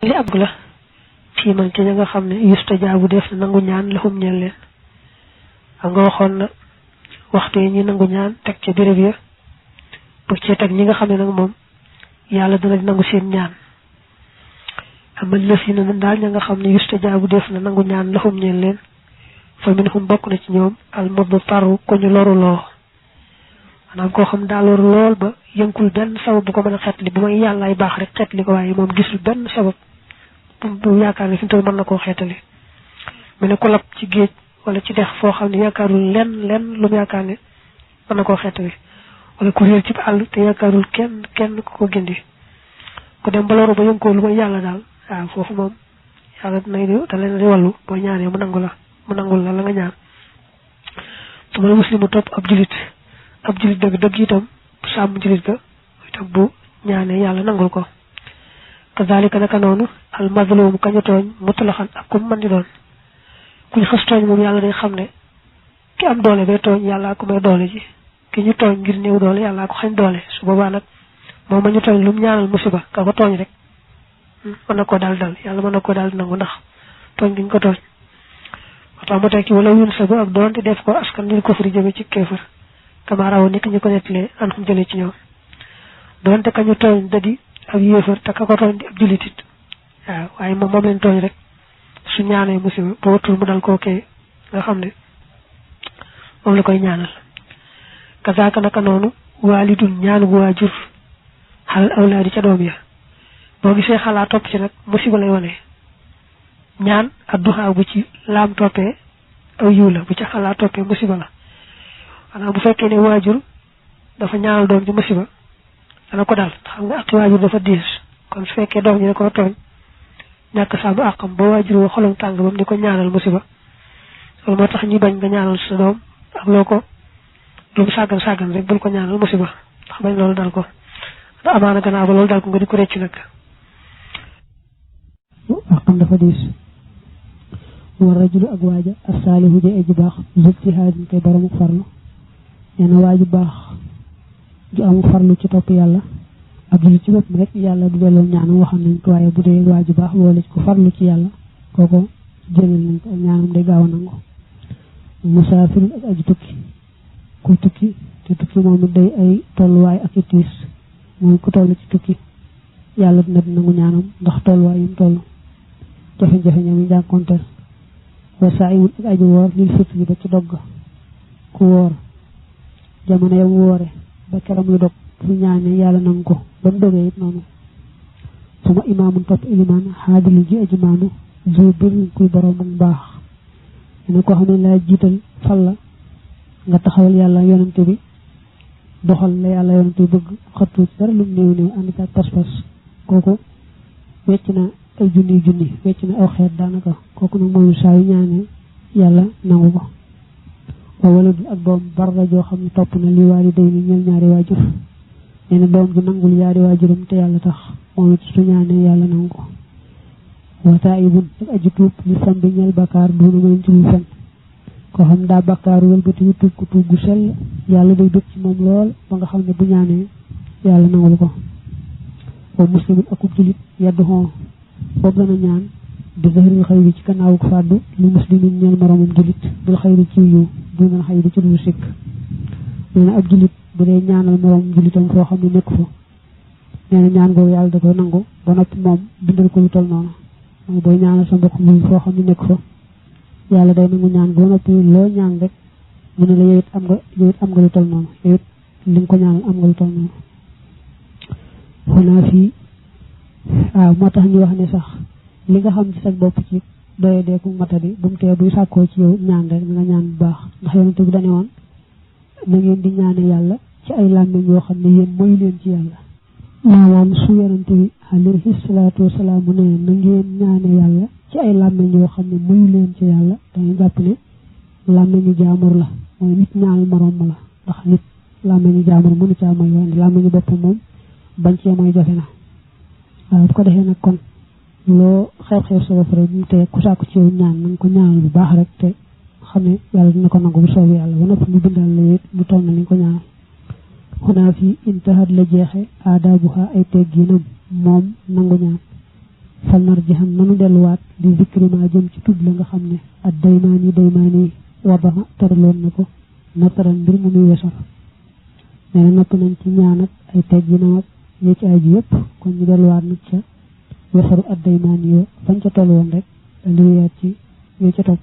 li ab la fii man ci ña nga xam ne yustajaabu def na nangu ñaan lahum ñeel leen xam nga waxoon na waxtu yi ñi nangu ñaan teg ca béréb ya bu ci teg ñi nga xam ne nag moom yàlla dana nangu seen ñaan amal la fi na daal ña nga xam ne yustajaabu def na nangu ñaan lahum ñeel leen fa minhum bokk na ci ñoom al mudtaru ko ñu loru loo maanaam koo xam daa loru lool ba yënkul benn sabab bu ko mën a xetli bu may yàllaay baax rek xetli ko waaye moom gisul benn sabab bu yaakaar ne fi mu toll mën na koo xeetali mu ne ko lab ci géej wala ci dex foo xam ne yaakaarul lenn lu mu yaakaar ne mën na koo xeetali wala ku réer ci àll te yaakaarul kenn ku ko gindi ku dem ba loru ba yënkoo lu may yàlla daal waaw foofu moom yàlla da leen di wàllu boo ñaanee mu nangul la nga ñaan su ma la muslimu topp ab julit dëgg itam sàmm julit ga itam bu ñaanee yàlla nangul ko kazalika naka noonu al mazlum kañu tooñ mutlaxan ak kum mën di doon kuñ xës tooñ moom yàlla day xam ne ki am doole bay tooñ yàllaa ko may doole ji ki ñu tooñ ngir néew doole yàllaa ko xañ doole su boobaa nag moom ma ñu tooñ lu mu ñaanal musiba ka ko tooñ rek mën na koo daal yàlla mën na koo daal nangu ndax tooñ gi ñu ko tooñ waxtaan mu tekki wala yun sa ba ak doonte def ko askan nil ko fari jëme ci kéefër kamaarawo nekk ñu ko nettalee an xum jëlee ci ñoom doonte kañu tooñ dadi ab yéefar te ka ko tooñ di ab julitit waaw waaye moom leen tooñ rek su ñaanee musiba ba watul mu dal kookee nga xam ne moom la koy ñaanal kazaaka naka noonu waalidun ñaanu bu waajur xalal awlaadi ca doom ya boo gisee xalaa topp ci nag musiba lay wane ñaan ak duxaa bu ci laam toppee aw yiw la bu ci xalaa toppee musiba la xanaa bu fekkee ne waajur dafa ñaanal doom ci musiba dana ko dal xam nga ak waajur dafa diis kon su fekkee doom ñi ne ko tooñ ñàkk sàmm àqam ba waajur wa xolam tàng bam di ko ñaanal musiba loolu moo tax ñi bañ nga ñaanal sa doom ak loo ko lu mu sàggan rek bul ko ñaanal musiba ndax bañ loolu dal ko da amaana gannaaw ba loolu dal ko nga di ko recc nag àqam dafa diis war rajulu ak waaja as-saalihu ji aji baax zubtihaadin koy borom ak farlu nee na waaju baax ju amu farlu ci topp yàlla ab jullit ci boppam rek yàlla du delloo ñaanam waxam nañ ko waaye bu dee waaju baax boole ko farlu ci yàlla kooko jëlal nañ ko ak ñaanam day gaaw a nangu musaafirun ak aji tukki ku tukki te tukki moom it day ay tolluwaay ak i tiis mooy ku toll ci tukki yàlla dina nangu ñaanam ndax tolluwaay yum toll jafe-jafe ñam yi jànkonteel wa saa'imun ak aji woor lil fitri ba ci dogg ku woor jamono yam woore ba keram yu dog fu ñaane yàlla nangu ko ba mu dogee it noonu suma imaamun topp ilimaan xaadilu ji aji maanu zu bir kuy borom ak baax dina ko xam ne laa jiital fal la nga taxawal yàlla yonante bi doxal la yàlla yonante bi bëgg xattu ci dara lu mu néew ànd ak pas-pas kooku wecc na ay junni wecc na aw xeet daanaka kooku nag mooy saa yu ñaane yàlla nangu ko wa waladul ak doom barra joo xam ne topp na li waalidayni ñeel ñaari waajur nee na doom ji nangul ñaari waajuram te yàlla tax moom it su ñaane yàlla nangu ko wa taa'ibun ak aji tuub li sambi ñeel bakkaar duuna mën ci lu fen koo xam daa bakkaaru wëlbati wu tuub ko tuub gu sell yàlla day bëgg ci moom lool ba nga xam ne bu ñaanee yàlla nangul ko wa muslimin akub julit yaddu xoo boobu dana ñaan di zahril xayri ci gannaaw ko fàddu li muslimin ñeel moromum julit bil xayri ci yiw dunal xayri ci lu sikk nee na ab julit bu dee ñaanal moromum julitam foo xam ne nekk fa nee na ñaan googu yàlla da koy nangu ba noppi moom bindal ko lu tol noonu mooy booy ñaanal sa mbokk julit foo xam ne nekk fa yàlla day nangu ñaan ba noppi loo ñaan rek mu ne la yow it am nga lu tol noonu yow it li nga ko ñaanal am nga lu tol noonu xanaa fii waaw moo tax ñu wax ne sax li nga xam ci sa bopp ci doye deeku matadi bu mu tee buy sàkkoo ci yow ñaan rek nga ñaan bu baax ndax yonente bi dane woon na ngeen di ñaane yàlla ci ay làmmiñ yoo xam ne yéen moyu leen ci yàlla maanaam su yonente bi alayhi salaatu wasalaam mu ne na ngeen ñaane yàlla ci ay làmmiñ yoo xam ne moyu leen ci yàlla dañuy jàpp ne làmmiñu jaamur la mooy nit ñaanal moroom la ndax nit làmmiñu jaamur mënu caa moy waaye làmmiñu bopp moom bañ cee mooy jafe na waaw bu ko defee nag kon loo xew-xew sa bopp rek mu te ku sàkku ci yow ñaan na nga ko ñaanal bu baax rek te xam ne yàlla dina ko nangu bu soobee yàlla ba noppi ñu bindal la it lu toll na ni nga ko ñaanal xunaa fi intahat la jeexe aadaabuha ay tegginam moom nangu ñaan fal narjiham nanu delluwaat di zikri ma jëm ci tudd la nga xam ne ad daymaani wadaha tëraloon na ko nataran mbir mu muy wesar nee na nopp nañ ci ñaan ak ay tegginam ak yi ci aju yëpp kon ñu delluwaat nag ca wesaru ad daymaani yo fañ ca toll woon rek liyaat ci yo ca topp